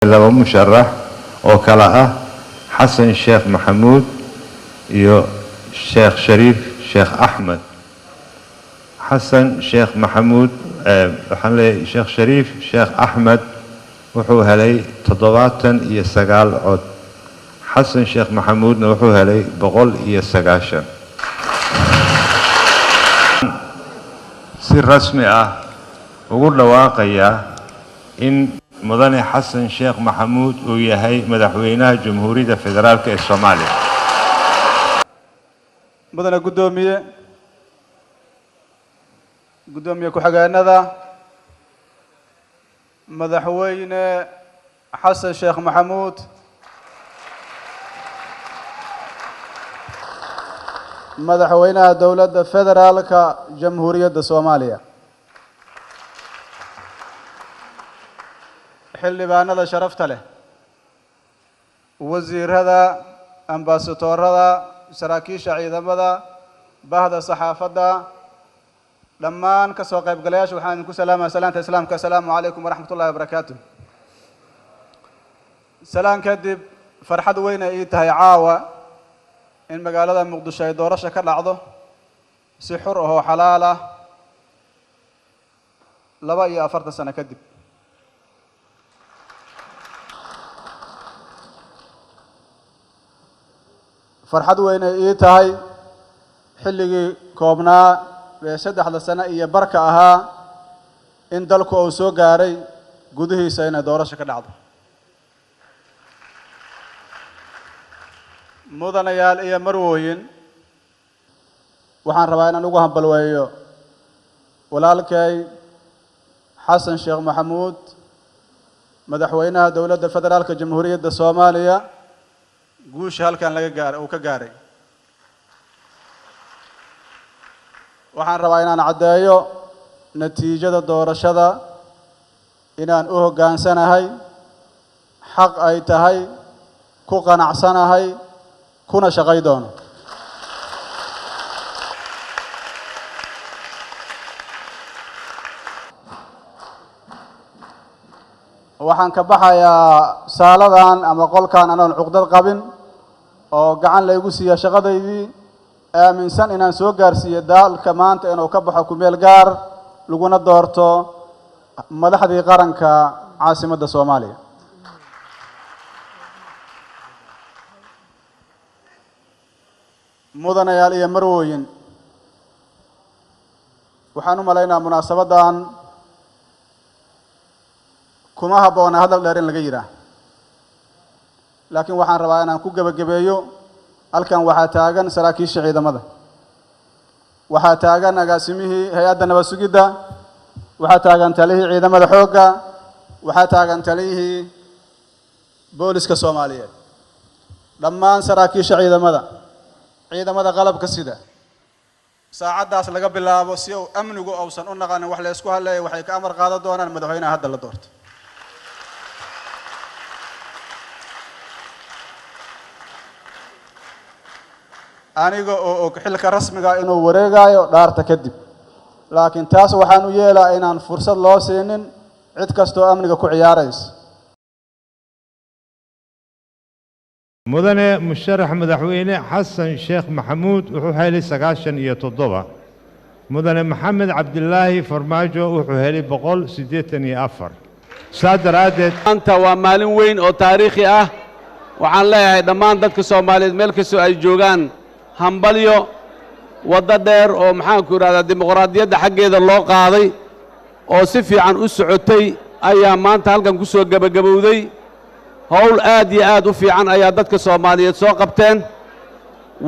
Laba musharax oo kala ah Xasan Sheekh Maxamuud iyo Sheekh Shariif Sheekh Axmed. Xasan Sheekh Maxamuud, waxaan leeyahay Sheekh Shariif Sheekh Axmed, wuxuu helay 79 cod, Xasan Sheekh Maxamuudna wuxuu helay 190. Si rasmi ah ugu dhawaaqayaa in Mudane Xasan Sheekh Maxamuud uu yahay madaxweynaha Jamhuuriyadda Federaalk ee Soomaaliya. Mudane guddoomiye, guddoomiye ku-xigeenada, Madaxweyne Xasan Sheekh Maxamuud, madaxweynaha Dowladda Federaalka Jamhuuriyadda Soomaaliya, xildhibaanada sharafta leh, wasiirada, ambasadoorada, saraakiisha ciidamada, bahda saxaafadda, dhammaan ka soo qaybgalayaasha, waxaan idinku salaamaya salaanta Islaamka: assalaamu calaykum waraxmat ullahi wabarakaatu. Salaan kadib, farxad weyn ay ii tahay caawa in magaalada Muqdisho ay doorasho ka dhacdo si xur ahoo xalaal ah 42 sano kadib. Farxad weyn ay ii tahay xilligii koobnaa ee 3da sano iyo barka ahaa in dalku uu soo gaaray gudihiisa inay doorasho ka dhacdo. Mudanayaal iyo marwooyin, waxaan rabaa inaan ugu hambalweeyo walaalkay Xasan Sheekh Maxamuud, madaxweynaha Dowladda Federaalka Jamhuuriyadda Soomaaliya, guusha halkan laga gaara uu ka gaaray. Waxaan rabaa inaan caddeeyo natiijada doorashada inaan u hoggaansanahay, xaq ay tahay, ku qanacsanahay, kuna shaqay doono. Waxaan ka baxayaa saaladan ama qolkan anoon cuqdad qabin oo gacan laygu siiya shaqadaydii, aaminsan inaan soo gaarsiiyo dalka maanta inuu ka baxo kumeel gaar, laguna doorto madaxdii qaranka caasimadda Soomaaliya. Mudanayaal iyo marwooyin, waxaan u malaynaa munaasabaddan kuma habboona hadal dheer in laga yidhaah, laakiin waxaan rabaa inaan ku gebagabeeyo. Halkan waxaa taagan saraakiisha ciidamada, waxaa taagan agaasimihii hay-adda nabad sugidda, waxaa taagan taliyihii ciidamada xoogga, waxaa taagan taliyihii booliska Soomaaliyeed, dhammaan saraakiisha ciidamada, ciidamada qalabka sida. Saacaddaas laga bilaabo, si uu amnigu uusan u naqanin wax la isku hadleeya, waxay ka amar qaadan doonaan madaxweynaha hadda la doorto. Aniga oo og xilka rasmiga inuu wareegaayo dhaarta kadib, laakiin taas waxaan u yeelaa inaan fursad loo siinin cid kastoo amniga ku ciyaaraysa. Mudane musharax madaxweyne Xasan Sheekh Maxamuud wuxuu helay 97, Mudane Maxamed Cabdilaahi Farmaajo wuxuu helay 184. Saa daraaddeed, maanta waa maalin weyn oo taariikhi ah. Waxaan leeyahay dhammaan dadka Soomaaliyeed meel kastoo ay joogaan hambalyo. Waddo dheer oo maxaanku idhahdaa dimuqraadiyadda xaggeeda loo qaaday oo si fiican u socotay ayaa maanta halkan ku soo gebagabowday. Howl aad iyo aad u fiican ayaa dadka Soomaaliyeed soo qabteen.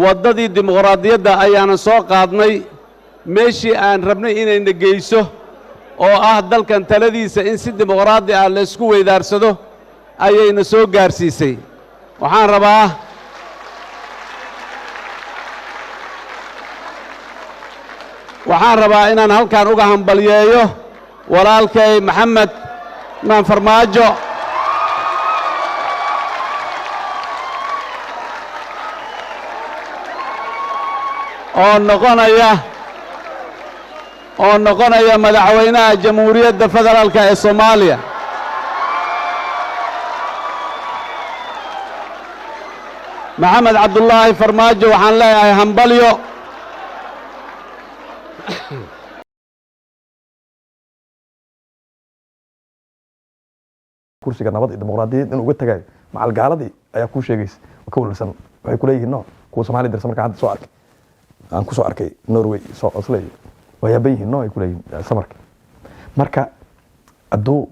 Waddadii dimuqraadiyadda ayaanan soo qaadnay meeshii aan rabnay inayna geyso, oo ah dalkan taladiisa in si dimuqraadi ah laysku weydaarsado, ayayna soo gaarsiisay. Waxaan rabaa inaan halkan uga hambalyeeyo walaalkay Maxamed maan Farmaajo oo noqonaya madaxweynaha Jamhuuriyadda Federaalka ee Soomaaliya. Maxamed Cabdulaahi Farmaajo waxaan leeyahay hambalyo. Kursiga nabad iyo dimuqraadiyad inuu uga tagayo macal gaaladii ayaa kuu sheegaysa oo ka walwalsan. Waxay kuleeyihiin no, kuwa Soomaaliya dirsan markaan hadda soo arkay, aan kusoo arkay Norway, soo Oslo iyo waa yaaban yihiin, no ay kuleeyihiin samarka marka hadduu.